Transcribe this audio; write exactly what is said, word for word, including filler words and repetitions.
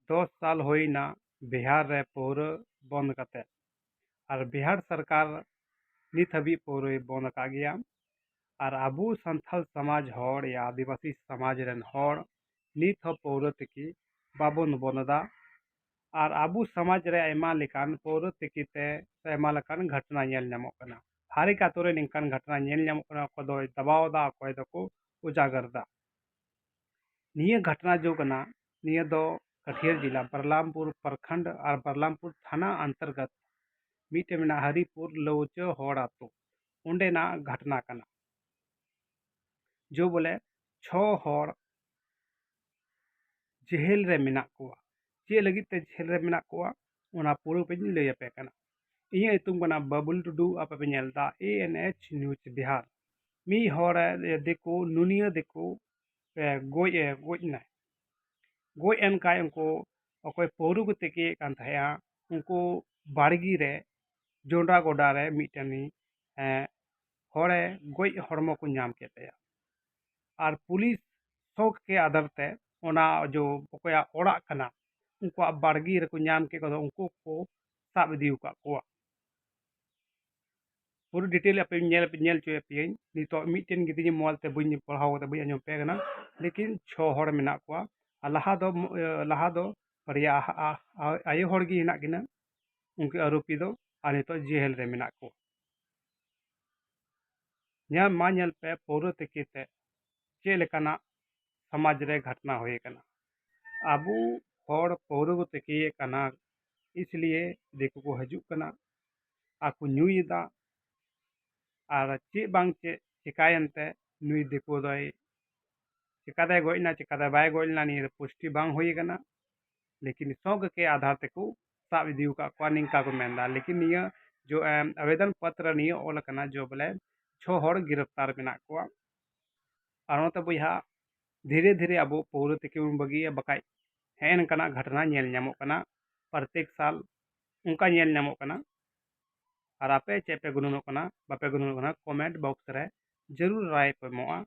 ᱫᱚᱥ ᱥᱟᱞ ᱦᱩᱭᱱᱟ ᱵᱤᱦᱟᱨ ᱨᱮ ᱯᱟᱹᱣᱨᱟᱹ ᱵᱚᱱᱫ ᱠᱟᱛᱮ, ᱟᱨ ᱵᱤᱦᱟᱨ ᱥᱚᱨᱠᱟᱨ ᱱᱤᱛ ᱦᱟᱹᱵᱤᱡ ᱯᱟᱹᱣᱨᱟᱹᱭ ᱵᱚᱱᱫ ᱟᱠᱟᱫ ᱜᱮᱭᱟ᱾ ᱟᱨ ᱟᱵᱚ ᱥᱟᱱᱛᱟᱲ ᱥᱚᱢᱟᱡᱽ ᱦᱚᱲ ᱭᱟ ᱟᱹᱫᱤᱵᱟᱹᱥᱤ ᱥᱚᱢᱟᱡᱽ ᱨᱮᱱ ᱦᱚᱲ ᱱᱤᱛ ᱦᱚᱸ ᱯᱟᱹᱣᱨᱟᱹ ᱛᱤᱠᱤ ᱵᱟᱵᱚᱱ ᱵᱚᱱᱫ ᱮᱫᱟ᱾ ᱟᱨ ᱟᱵᱚ ᱥᱚᱢᱟᱡᱽ ᱨᱮ ᱟᱭᱢᱟ ᱞᱮᱠᱟᱱ ᱯᱟᱹᱣᱨᱟᱹ ᱛᱤᱠᱤ ᱛᱮ ᱥᱮ ᱟᱭᱢᱟ ᱞᱮᱠᱟᱱ ᱜᱷᱚᱴᱚᱱᱟ ᱧᱮᱞ ᱧᱟᱢᱚᱜ ᱠᱟᱱᱟ᱾ ᱦᱟᱨ ᱮᱠ ᱟᱛᱳ ᱨᱮ ᱱᱤᱝᱠᱟᱱ ᱜᱷᱚᱴᱚᱱᱟ ᱧᱮᱞ ᱧᱟᱢᱚᱜ ᱠᱟᱱᱟ, ᱚᱠᱚᱭ ᱫᱚᱭ ᱫᱟᱵᱟᱣ ᱮᱫᱟ, ᱚᱠᱚᱭ ᱫᱚᱠᱚ ᱩᱡᱟᱜᱟᱨ ᱮᱫᱟ᱾ ᱱᱤᱭᱟᱹ ᱜᱷᱚᱴᱚᱱᱟ ᱡᱚ ᱠᱟᱱᱟ, ᱱᱤᱭᱟᱹ ᱫᱚ ᱠᱟᱴᱷᱤᱭᱟᱨ ᱡᱮᱞᱟ ᱵᱟᱨᱞᱟᱢᱯᱩᱨ ᱯᱨᱚᱠᱷᱚᱸᱰ ᱟᱨ ᱵᱟᱨᱞᱟᱢᱯᱩᱨ ᱛᱷᱟᱱᱟ ᱚᱱᱛᱚᱨᱜᱚᱛ ᱢᱤᱫᱴᱮᱱ ᱢᱮᱱᱟᱜᱼᱟ ᱦᱟᱨᱤᱯᱩᱨ ᱞᱟᱹᱣᱪᱟᱹ ᱦᱚᱲ ᱟᱛᱳ, ᱚᱸᱰᱮᱱᱟᱜ ᱜᱷᱚᱴᱚᱱᱟ ᱠᱟᱱᱟ᱾ ᱡᱚ ᱵᱚᱞᱮ ᱪᱷᱚ ᱦᱚᱲ ᱡᱮᱦᱮᱞ ᱨᱮ ᱢᱮᱱᱟᱜ ᱠᱚᱣᱟ᱾ ᱪᱮᱫ ᱞᱟᱹᱜᱤᱫ ᱛᱮ ᱡᱮᱦᱮᱞ ᱨᱮ ᱢᱮᱱᱟᱜ ᱠᱚᱣᱟ, ᱚᱱᱟ ᱯᱩᱨᱟᱹ ᱯᱮᱡᱽ ᱤᱧ ᱞᱟᱹᱭ ᱟᱯᱮ ᱠᱟᱱᱟ᱾ ᱤᱧᱟᱹᱜ ᱧᱩᱛᱩᱢ ᱠᱟᱱᱟ ᱵᱟᱵᱩᱞ ᱴᱩᱰᱩ, ᱟᱯᱮ ᱯᱮ ᱧᱮᱞ ᱮᱫᱟ ᱮ ᱮᱱ ᱮᱭᱤᱪ ᱱᱤᱭᱩᱡᱽ ᱵᱤᱦᱟᱨ᱾ ᱢᱤᱫ ᱦᱚᱲ ᱮ, ᱫᱤᱠᱩ, ᱱᱩᱱᱤᱭᱟᱹ ᱫᱤᱠᱩ ᱮ, ᱜᱚᱡ ᱮ ᱜᱚᱡ ᱮᱱᱟᱭ᱾ ᱜᱚᱡ ᱮᱱ ᱠᱷᱟᱡ ᱩᱱᱠᱩ ᱚᱠᱚᱭ ᱯᱟᱹᱣᱨᱟᱹ ᱠᱚ ᱛᱤᱠᱤᱭᱮᱫ ᱠᱟᱱ ᱛᱟᱦᱮᱸᱜᱼᱟ, ᱩᱱᱠᱩ ᱵᱟᱲᱜᱮ ᱨᱮ, ᱡᱚᱸᱰᱨᱟ ᱜᱚᱰᱟ ᱨᱮ ᱢᱤᱫᱴᱮᱱ, ᱮ, ᱦᱚᱲᱮ ᱜᱚᱡ ᱦᱚᱲᱢᱚ ᱠᱚ ᱧᱟᱢ ᱠᱮᱫ ᱛᱟᱭᱟ᱾ ᱟᱨ ᱯᱩᱞᱤᱥ ᱥᱚᱠ ᱠᱮ ᱟᱫᱷᱟᱨ ᱛᱮ ᱚᱱᱟ ᱡᱚ ᱚᱠᱚᱭᱟᱜ ᱚᱲᱟᱜ ᱠᱟᱱᱟ, ᱩᱱᱠᱩᱣᱟᱜ ᱵᱟᱲᱜᱮ ᱨᱮᱠᱚ ᱧᱟᱢ ᱠᱮᱫ ᱠᱚᱫᱚ ᱩᱱᱠᱩ ᱠᱚ ᱥᱟᱵ ᱤᱫᱤ ᱟᱠᱟᱫ ᱠᱚᱣᱟ᱾ ᱯᱩᱨᱟᱹ ᱰᱤᱴᱮᱞ ᱟᱯᱮ ᱧᱮᱞ, ᱧᱮᱞ ᱦᱚᱪᱚᱭᱮᱫ ᱯᱮᱭᱟᱹᱧ᱾ ᱱᱤᱛᱚᱜ ᱢᱤᱫᱴᱮᱱ ᱜᱤᱫᱽᱨᱟᱹᱧ ᱢᱳᱵᱟᱭᱤᱞ ᱛᱮ ᱵᱟᱹᱧ ᱯᱟᱲᱦᱟᱣ ᱠᱟᱫᱟ, ᱵᱟᱹᱧ ᱟᱸᱡᱚᱢ ᱯᱮ ᱠᱟᱱᱟ, ᱞᱮᱠᱤᱱ ᱪᱷᱚ ᱦᱚᱲ ᱢᱮᱱᱟᱜ ᱠᱚᱣᱟ᱾ ᱟᱨ ᱞᱟᱦᱟ ᱫᱚ, ᱞᱟᱦᱟ ᱫᱚ ᱵᱟᱨᱭᱟ ᱟ-, ᱟ-, ᱟ-, ᱟᱭᱳ ᱦᱚᱲ ᱜᱮ ᱦᱮᱱᱟᱜ ᱠᱤᱱᱟ, ᱩᱱᱠᱩ ᱟᱨᱳᱯᱤ ᱫᱚ, ᱟᱨ ᱱᱤᱛᱚᱜ ᱡᱮᱦᱮᱞ ᱨᱮ ᱢᱮᱱᱟᱜ ᱠᱚᱣᱟ᱾ ᱧᱮᱞ ᱢᱟ ᱧᱮᱞ ᱯᱮ, ᱯᱟᱹᱣᱨᱟᱹ ᱛᱤᱠᱤ ᱛᱮ ᱪᱮᱫ ᱞᱮᱠᱟᱱᱟᱜ ᱥᱚᱢᱟᱡᱽ ᱨᱮ ᱜᱷᱚᱴᱱᱟ ᱦᱩᱭ ᱟᱠᱟᱱᱟ᱾ ᱟᱵᱚ ᱦᱚᱲ ᱯᱟᱹᱣᱨᱟᱹ ᱠᱚ ᱛᱤᱠᱤᱭᱮᱫ ᱠᱟᱱᱟ, ᱤᱥᱞᱤᱭᱮ ᱫᱤᱠᱩ ᱠᱚ ᱦᱤᱡᱩᱜ ᱠᱟᱱᱟ ᱟᱨ ᱠᱚ ᱧᱩᱭᱮᱫᱟ᱾ ᱟᱨ ᱪᱮᱫ ᱵᱟᱝ ᱪᱮᱫ ᱪᱤᱠᱟᱭᱮᱱ ᱛᱮ ᱱᱩᱭ ᱫᱤᱠᱩ ᱫᱚᱭ ᱪᱤᱠᱟᱛᱮᱭ ᱜᱚᱡ ᱮᱱᱟ, ᱪᱤᱠᱟᱛᱮ ᱵᱟᱭ ᱜᱚᱡ ᱞᱮᱱᱟ, ᱱᱤᱭᱟᱹ ᱨᱮ ᱯᱩᱥᱴᱤ ᱵᱟᱝ ᱦᱩᱭ ᱟᱠᱟᱱᱟ᱾ ᱞᱮᱠᱤᱱ ᱥᱚᱠ ᱠᱮ ᱟᱫᱷᱟᱨ ᱛᱮᱠᱚ ᱥᱟᱵ ᱤᱫᱤ ᱟᱠᱟᱫ ᱠᱚᱣᱟ, ᱱᱤᱝᱠᱟ ᱠᱚ ᱢᱮᱱᱫᱟ᱾ ᱞᱮᱠᱤᱱ ᱱᱤᱭᱟᱹ ᱡᱚ, ᱮᱢ, ᱟᱵᱮᱫᱚᱱ ᱯᱚᱛᱨᱚ ᱱᱤᱭᱟᱹ ᱚᱞ ᱟᱠᱟᱱᱟ ᱡᱚ ᱵᱚᱞᱮ ᱪᱷᱚ ᱦᱚᱲ ᱜᱤᱨᱯᱛᱟᱨ ᱢᱮᱱᱟᱜ ᱠᱚᱣᱟ᱾ ᱟᱨ ᱚᱱᱟᱛᱮ ᱵᱚᱭᱦᱟ, ᱫᱷᱤᱨᱮ ᱫᱷᱤᱨᱮ ᱟᱵᱚ ᱯᱟᱹᱣᱨᱟᱹ ᱛᱤᱠᱤ ᱵᱚᱱ ᱵᱟᱹᱜᱤᱭᱟ, ᱵᱟᱠᱷᱟᱡ ᱦᱮᱸ ᱱᱚᱝᱠᱟᱱᱟᱜ ᱜᱷᱚᱴᱚᱱᱟ ᱧᱮᱞ ᱧᱟᱢᱚᱜ ᱠᱟᱱᱟ, ᱯᱨᱚᱛᱮᱠ ᱥᱟᱞ ᱚᱱᱠᱟ ᱧᱮᱞ ᱧᱟᱢᱚᱜ ᱠᱟᱱᱟ᱾ ᱟᱨ ᱟᱯᱮ ᱪᱮᱫ ᱯᱮ ᱜᱩᱱᱟᱹᱱᱚᱜ ᱠᱟᱱᱟ, ᱵᱟᱯᱮ ᱜᱩᱱᱟᱹᱱᱚᱜ ᱠᱟᱱᱟ, ᱠᱚᱢᱮᱱᱴ ᱵᱚᱠᱥ ᱨᱮ ᱡᱟᱹᱨᱩᱲ ᱨᱟᱭ ᱯᱮ ᱮᱢᱚᱜᱼᱟ᱾